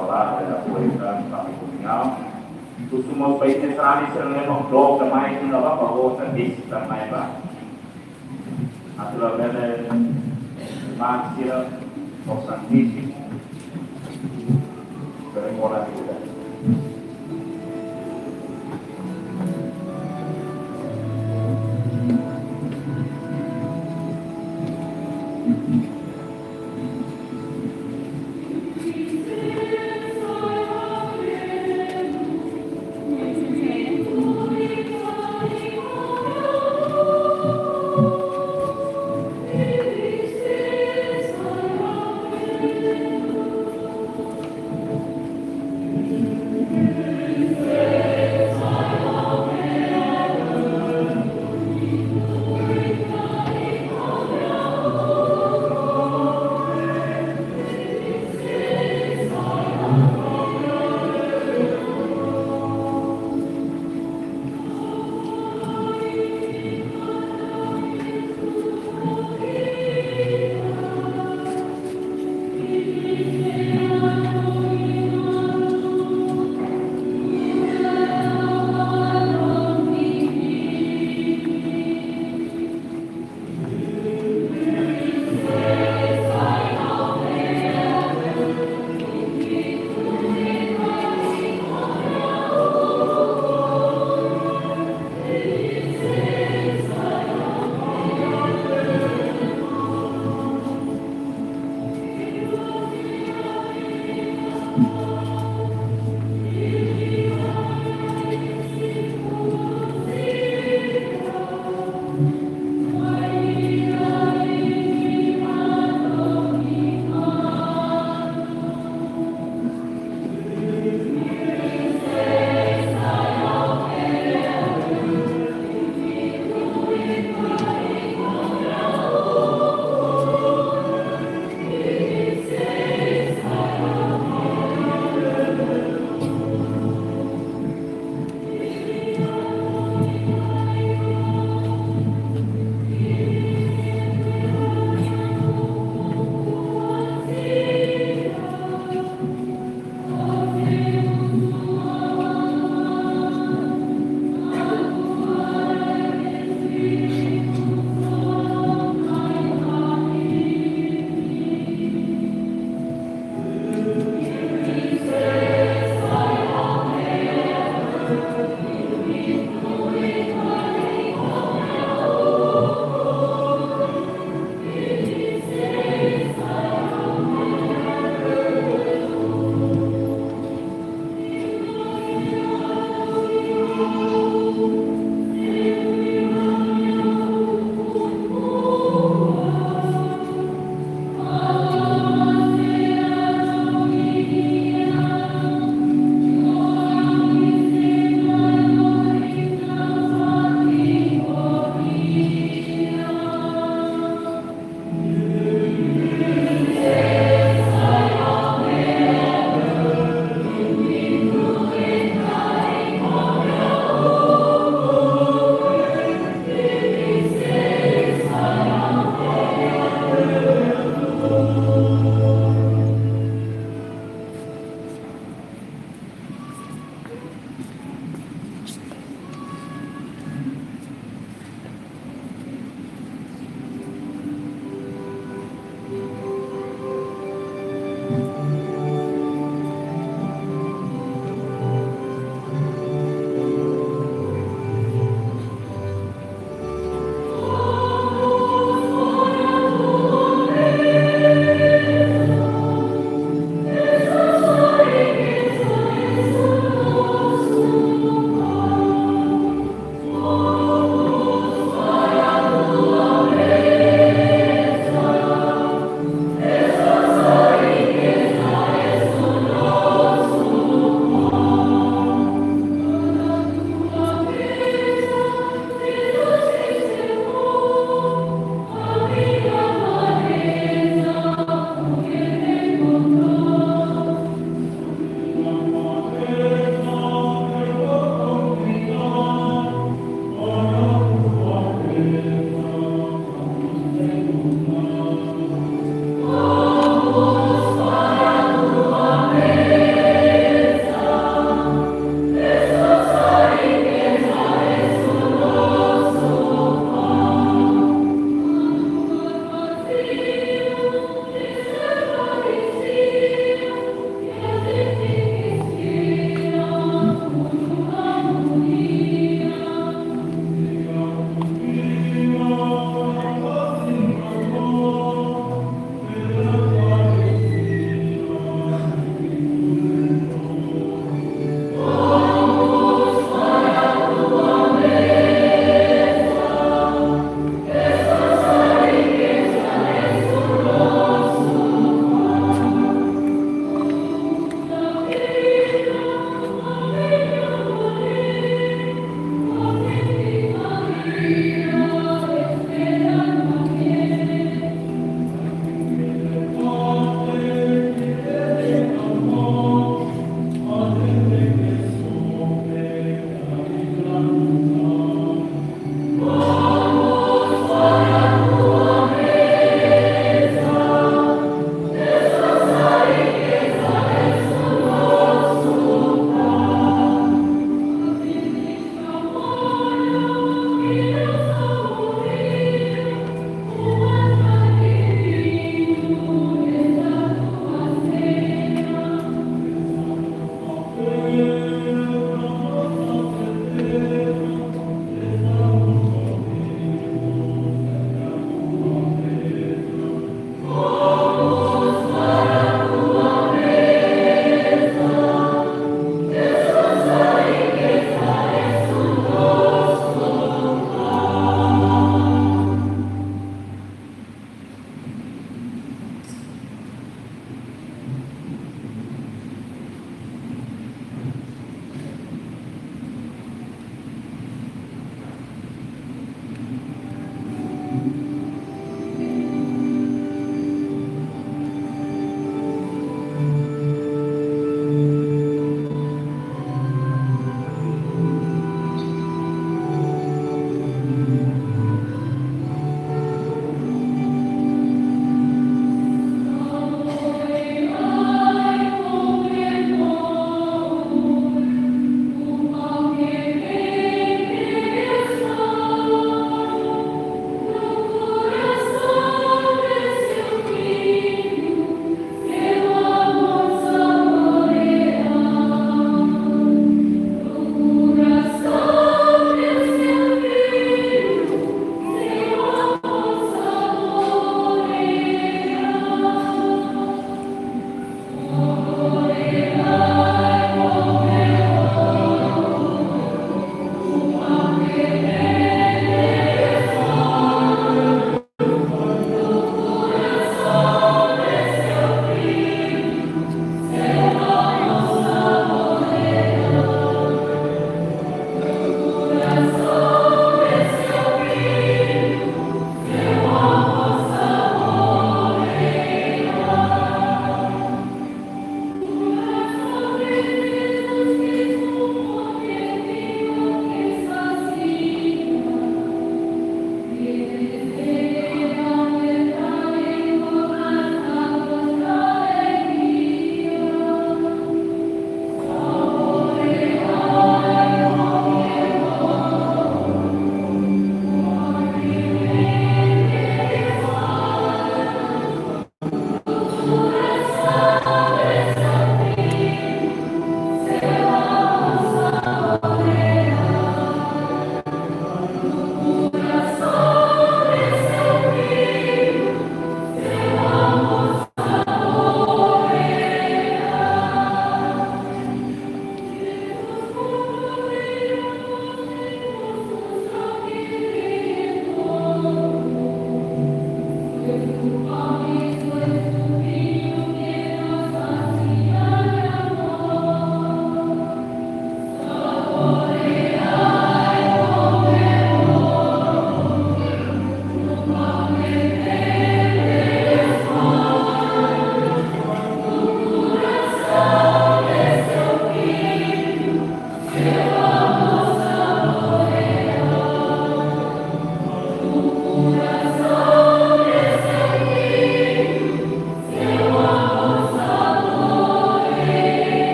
Olá, é a poeta Fábio Comunhão. Costuma o país de Srani, se não lembra, um bloco da mãe, que não vai para outra, desse também, vai. Naturalmente, Maxira, o Santíssimo, pero em morar de cuidado.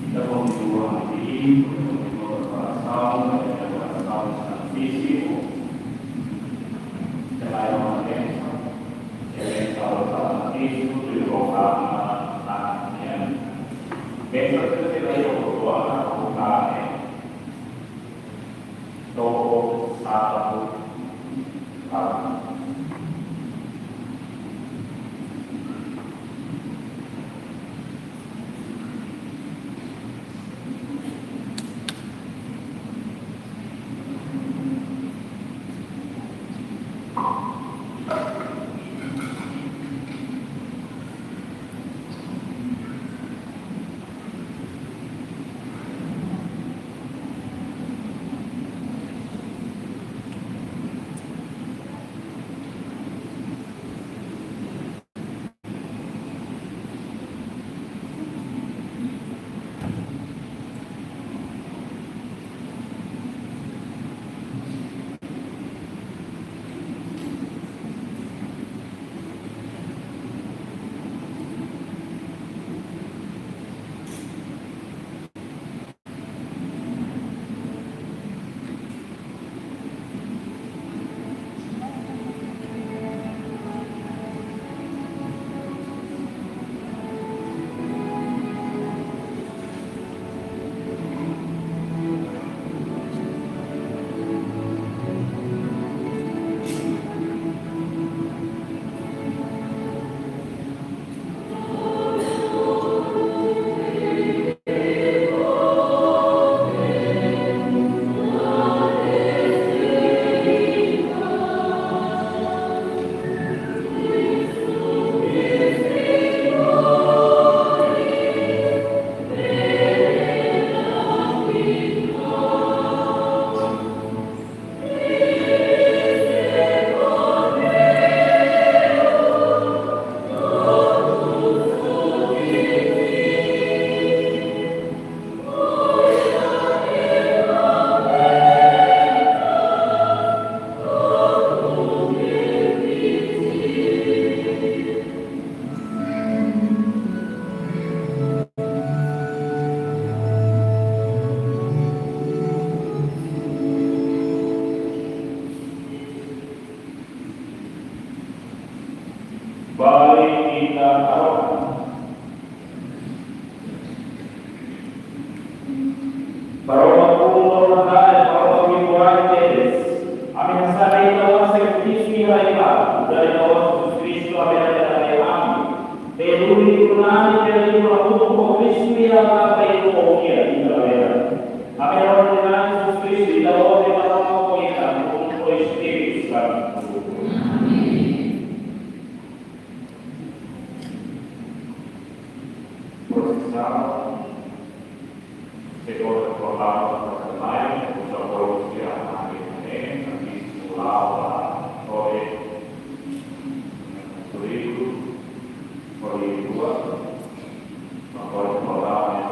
Ita kontinua hodi, kontinua preparasaun, preparasaun Santísimu. Ita mai ho bensaun, bensaun Santísimu, tuir programa Amen. Bensaun ita mai ho doa, ho Amen. To'o satu. Ita Maromak. Maromak, Maromak, Maromak, Maromak, Maromak, ami hasa'e Ita-nia sakrifísiu iha rai-laran, nu'udar Ita-nia Jesus Kristu, ami hasa'e ami. Peduli tunani, peduli hamutuk ho Kristu iha rai-laran, Ita-nia Rai. Ami ordenansa Jesus Kristu, Ita-nia Maromak, Ita-nia Espíritu Santu. Amen. Prosesaun, segundu programa, programa, uza bolsa, amane, amane, lava, ore, turístiku, turístiku, agora programa,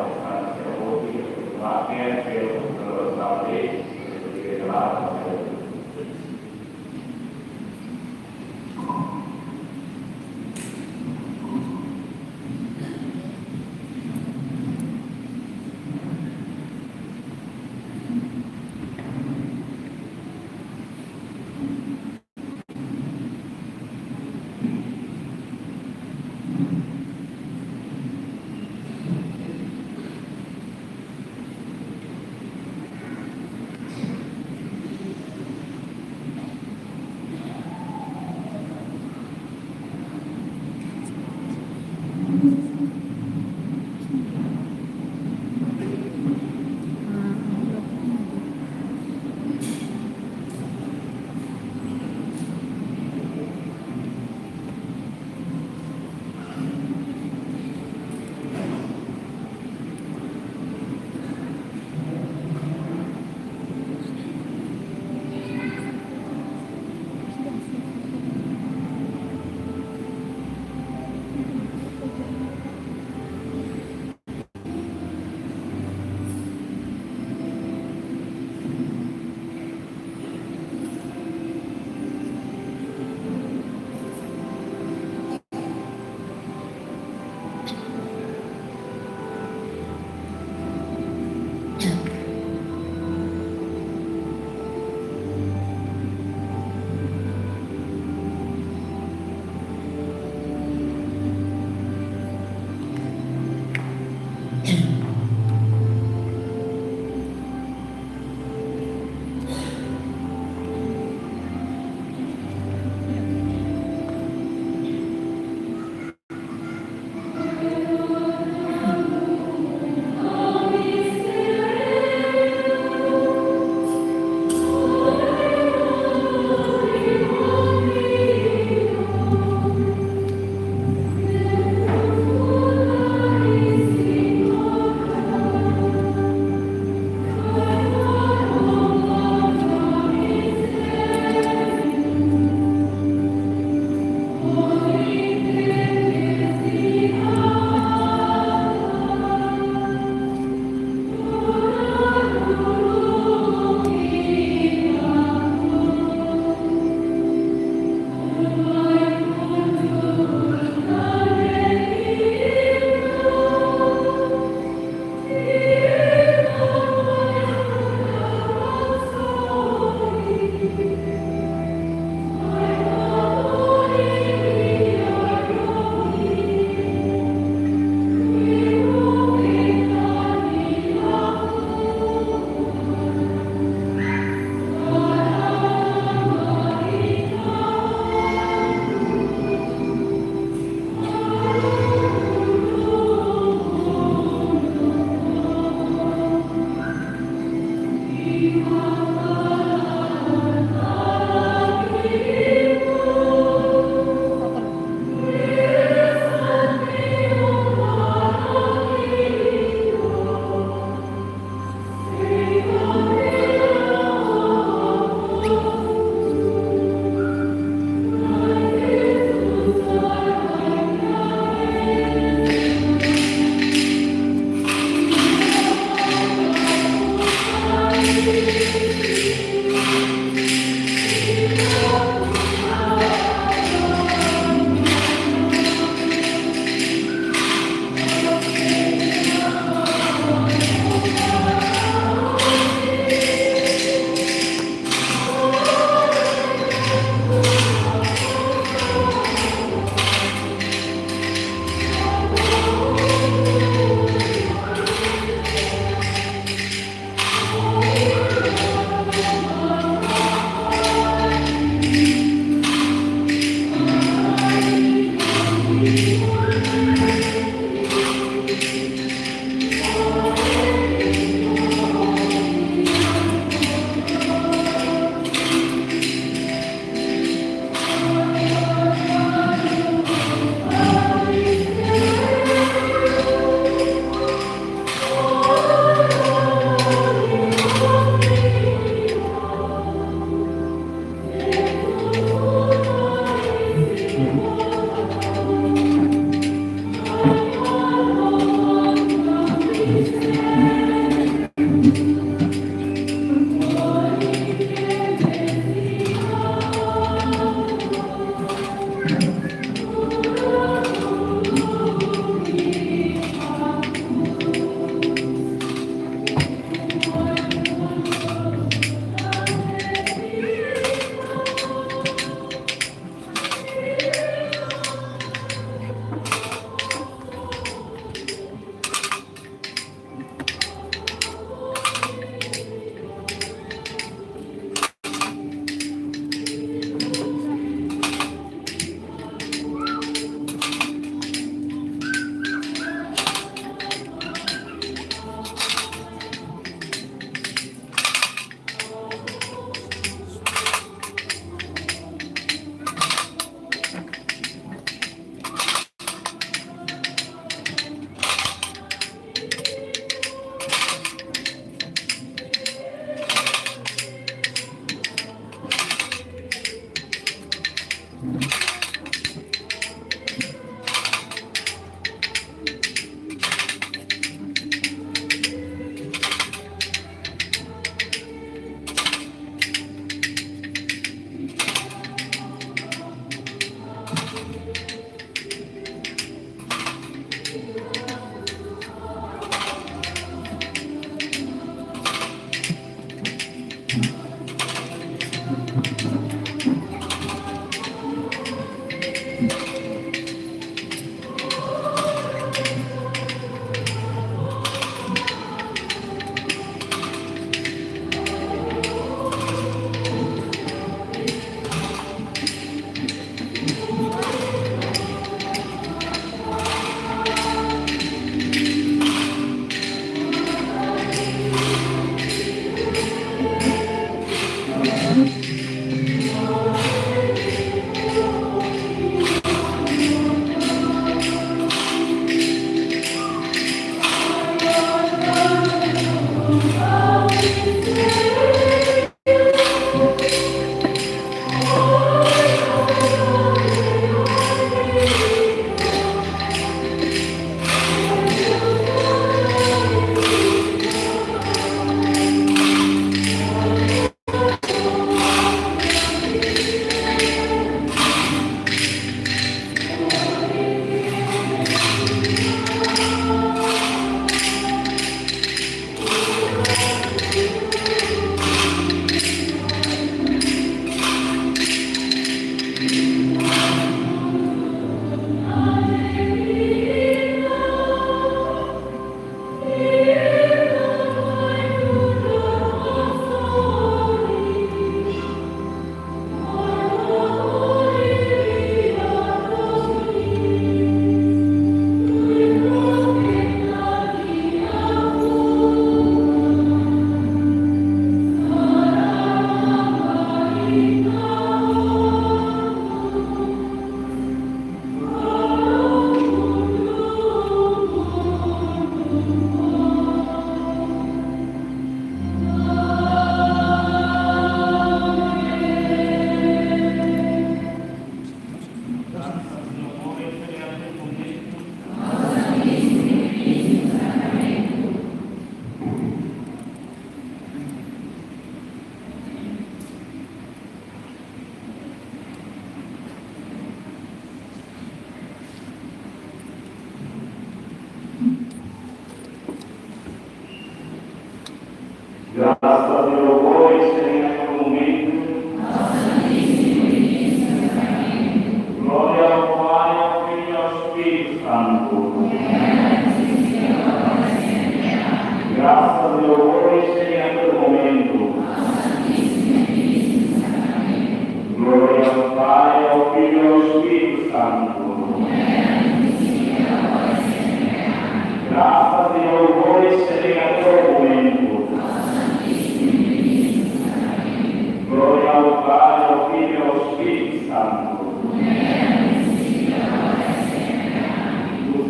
Santu.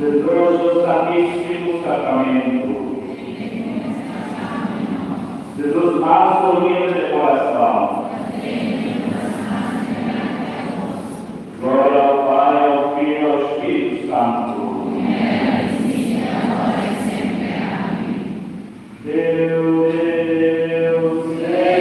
Gozozu Santíssimu Sakramentu. Jesus manso, humilde de coração. Glória ao Pai, ao Filho, ao Espírito Santo. Deus, Deus, Deus.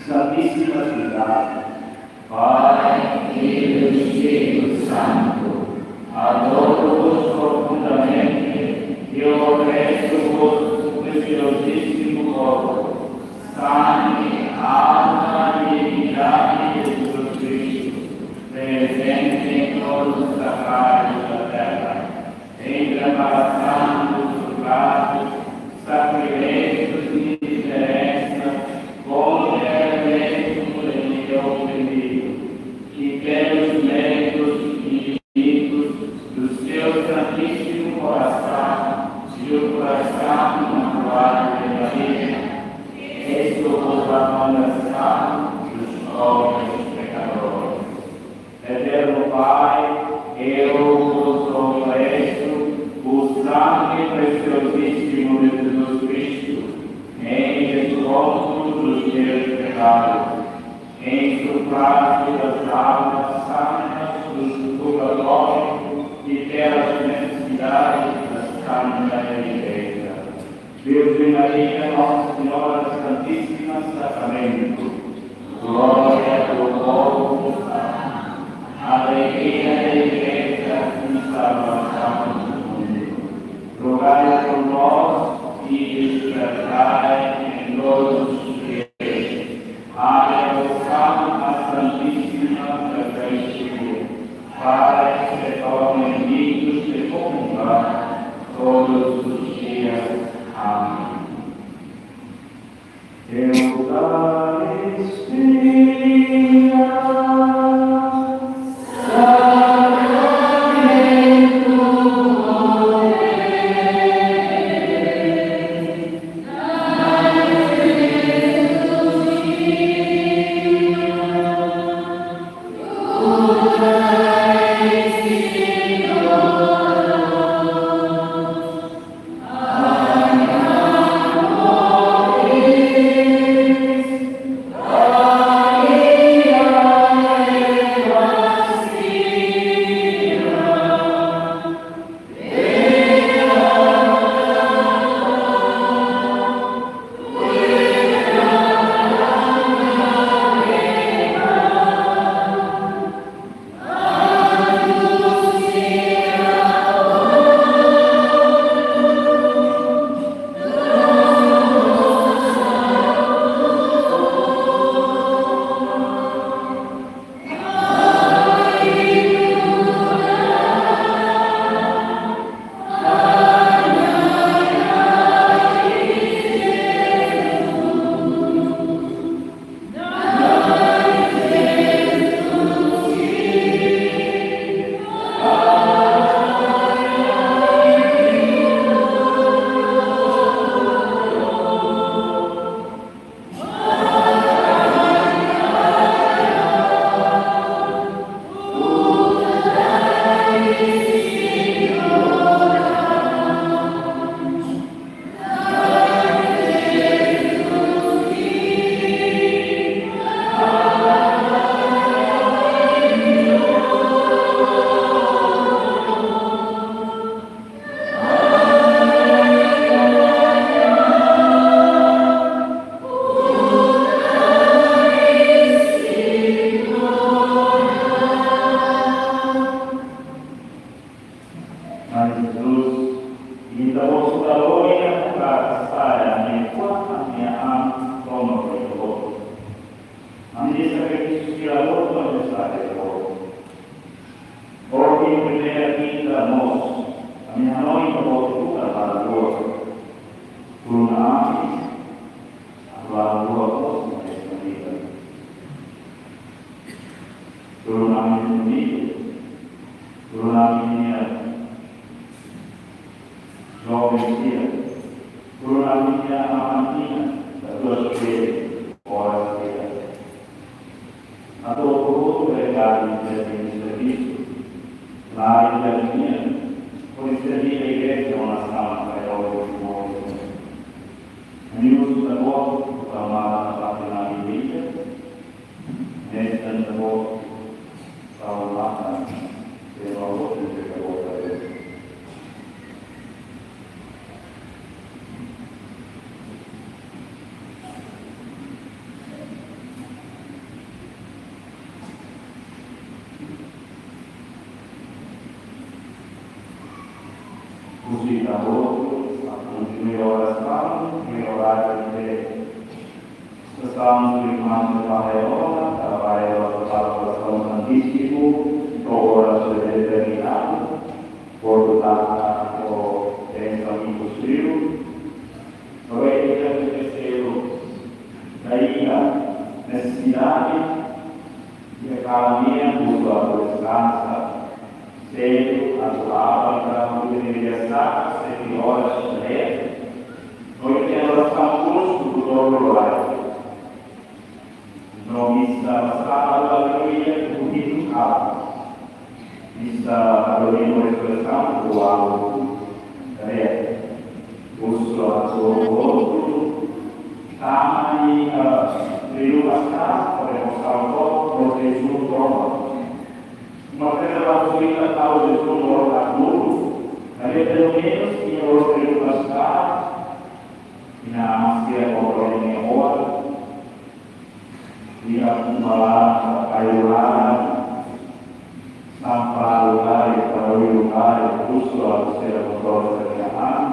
Santíssima Trindade, Pai, Filho e Espírito Santo, adoro-vos profundamente e ofereço-vos o preciosíssimo corpo, sangue, alma e divindade de Jesus Cristo, presente em todos os sacrários da terra, em reparação dos pecados, sacrilégios e indiferença, contra o eleitor e ofendido, e pelos méritos infinitos do seu Santíssimo Coração e o Coração Imaculado de Maria, eis o vosso coração dos pobres pecadores. Eterno Pai, eu vos ofereço o sangue preciosíssimo de Jesus Cristo, em desconto dos meus pecados, em sufrágio das almas santas dos purgatórios e pelas necessidades da Santa Igreja. Virgem Maria, Nossa Senhora Santíssima Sacramento, glória do povo, alegria da Igreja e salvação do mundo. Rogai por nós e despertai em todos os fiéis a devoção à Santíssima Eucaristia, para que se tornem dignos de comungar todos os dias. Amém. Eucaristia, Sacramento Primeira quinta, mós, ami hanoin Ita-Boot buka laran-luak. Tulun ami atu laran-luak mós iha ita-nia vida. Tulun ami-nia família, tulun ami-nia joven sira, tulun ami-nia aman-aman, atu asupe oras sira. Atu hotu-hotu bele kaer ita-nia servisu, laran ita-nia, hodi serve igreja ho nasaun, para ohin mós. Ami husu Ita-Boot, tau matan ba ita-nia vida, ne'e Ita-Boot tau matan, Ita-Boot. Husu Ita-Boot, atu melhora orasaun, melhora de Estasaun Irmán de Barreira, Barreira, Barreira Santíssimo, por orasaun de eternidade, por dar o tempo amigo frio, rei de terceiro, daí a necessidade, iha kalan nian, husu atu deskansa, sedu atu aban, entaun, ita-nia dia saka, sete horas, né? Ohin ita-nia orasaun kursu, doutór Lorraine. No misa sábadu, aleluia, domingu, aban. Misa domingu, resurreisaun, domingu. Kare, husu atu hotu, tama iha, eh, tridu paskál, por emosaun, por jejún, toma. Uma coisa lá, o Senhor está, o jejún, o louvor, a tudo. Mas, pelo menos, tinha outro tridu paskál, e na macia, controle minha hora. Iha uma laran, kayu laran, sampah laran, kayu laran, husu atu sira kontrola sira-nia an.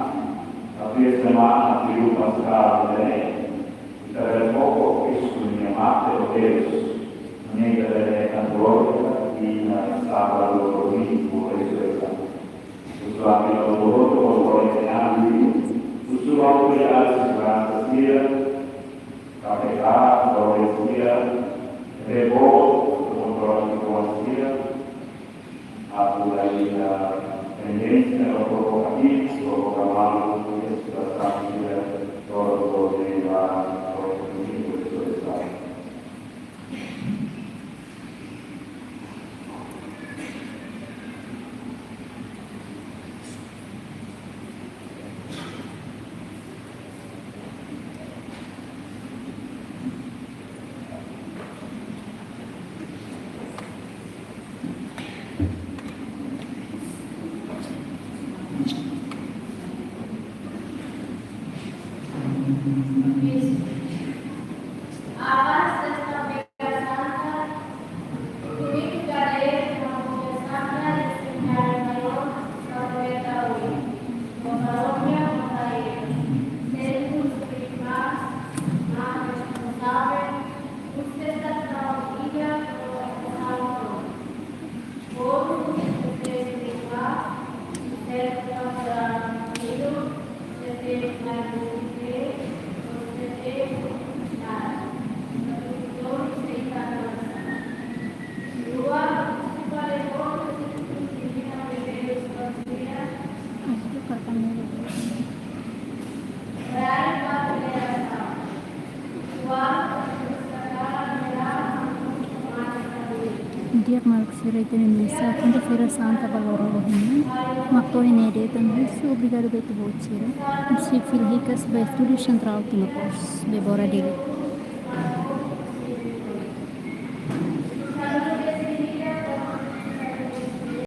Tapi semana tridu paskál ne'e, ita bele foka iha ita-nia mate ho Deus. Ne'e ita bele hetan glória iha sábadu, domingu, resurreisaun. Husu atu Ita-Boot kontrola ita-nia an, husu atu bele seguransa sira, K P K, provinsia, rebot, kontrola situasaun, atu laiha tendénsia provokativu, provoka malu, situasaun, todo problema, todo tipo de situasaun. Di'ak maluk sira, ita-nia misa Kinta-feira Santa ba loron ohin nian mak to'o iha ne'e de'it. Husu obrigadu ba ita-boot sira. Husi Filhicas ba Estúdiu Sentrál Timor Post, Débora Dili.